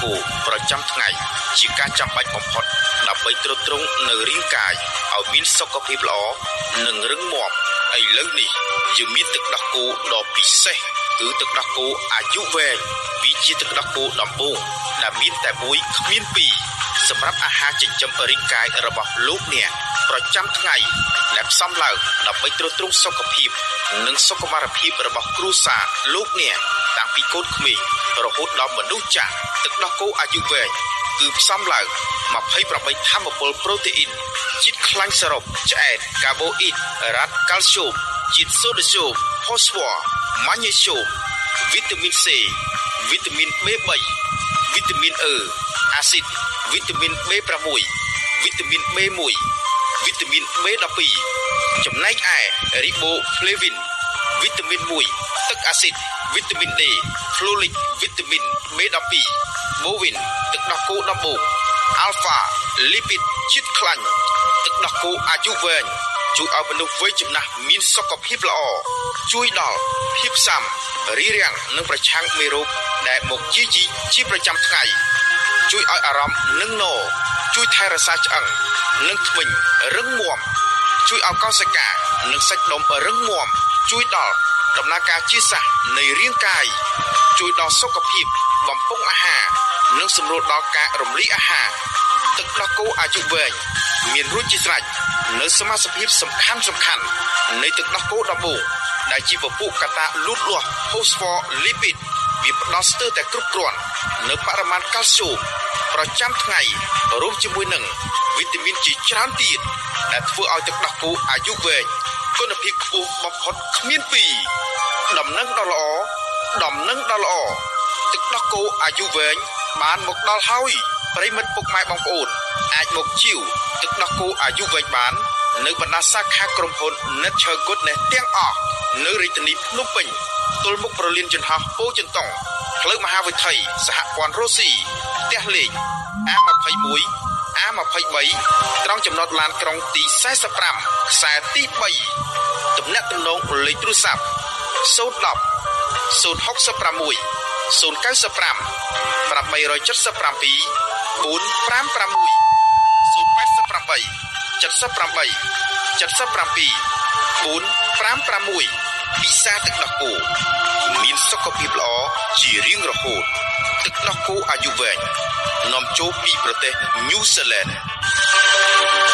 គោប្រចាំថ្ងៃជាការចាំបាច់បំផុតដើម្បីទ្រទ្រង់នៅរាងកាយឲ្យមានសុខភាពល្អនិងរឹងមាំឥឡូវនេះយើងមានទឹកដោះគោដ៏ពិសេសគឺទឹកដោះគោអាយុវែងវាជាទឹកដោះគោដំបូងដែលមានតែមួយគ្មានពីរសម្រាប់អាហារចិញ្ចឹមរាងកាយរបស់លោកអ្នកប្រចាំថ្ងៃដែលផ្សំឡើងដើម្បីទ្រទ្រង់សុខភាពនិងសុខុមាលភាពរបស់គ្រួសារលោកអ្នកតាំងពីកូនក្មេងរហូតដល់មនុស្សចាស់ទឹកដោះគោអាយុវែងគឺផ្សំឡើង28ធម្មពលប្រូតេអ៊ីនជាតិខ្លាញ់សរុបឆ្អែតកាបូអ៊ីដ្រាតកាល់ស្យូមជាតិសូដ្យូមផូស្វ័រម៉ាញ៉េស្យូមវីតាមីន C វីតាមីន B3 វីតាមីន E អាស៊ីតវីតាមីន B6 វីតាមីន B1 វីតាមីន B12 ចំណែកឯរីបូហ្វ្លេវីនវីតាមីន1ទឹកអាស៊ីតវីតាមីន D ហ្វ្លូលិកវីតាមីន B12 បូវីនទឹកដោះគោដំបូងអាល់ហ្វាលីពីតជាតិខ្លាញ់ទឹកដោះគោអាយុវែងជួយឲ្យមនុស្សវ័យចំណាស់មានសុខភាពល្អជួយដល់ភាពស៊ាំរារាំងនិងប្រឆាំងមេរោគដែលមកយាយីជាប្រចាំថ្ងៃ ជួយឲ្យអារម្មណ៍នឹងណជួយថែរក្សាឆ្អឹងនិងធ្មេញរឹងមាំជួយឲ្យកោសិកានិងសាច់ដុំរឹងមាំជួយដល់ដំណើរការជាតិសាសន៍នៃរាងកាយជួយដល់សុខភាពបំពង់អាហារនិងសម្រួលដល់ការរំលាយអាហារទឹកដោះគោអាយុវែងមានរួចជាស្រេចនៅសមាសភាពសំខាន់សំខាន់នៃទឹកដោះគោដំបូងដែលជាពពួកកត្តាលូតលាស់ផូស្វ័រលីពីតវាផ្ដល់ស្ទើរតែគ្រប់គ្រាន់នៅបរិមាណកាល់ស្យូមប្រចាំថ្ងៃរួមជាមួយនឹងវីតាមីនជាច្រើនទៀតដែលធ្វើឲ្យទឹកដោះគោអាយុវែងគុណភាពខ្ពស់បំផុតគ្មានពីរដំណឹងដ៏ល្អដំណឹងដ៏ល្អទឹកដោះគោអាយុវែងបានមកដល់ហើយប្រិយមិត្តពុកម៉ែបងប្អូនអាចមកជាវទឹកដោះគោអាយុវែងបាន នៅបណ្ដាសាខាក្រុមហ៊ុន Nature Goodness ទាំងអស់នៅរាជធានីភ្នំពេញទល់មុខប្រលានយន្តហោះពោធិ៍ចិនតុងផ្លូវមហាវិថីសហព័ន្ធរុស្ស៊ីផ្ទះលេខ A21 A23 ត្រង់ចំណតឡានក្រុងទី45ខ្សែទី3ទំនាក់ទំនងលេខទូរស័ព្ទ010 066 095 877 456 088 78 77 456ពិសាទឹកដោះគោមានសុខភាពល្អជារៀងរហូតទឹកដោះគោអាយុវែងនាំចូលពីប្រទេសញូហ្សេឡង់។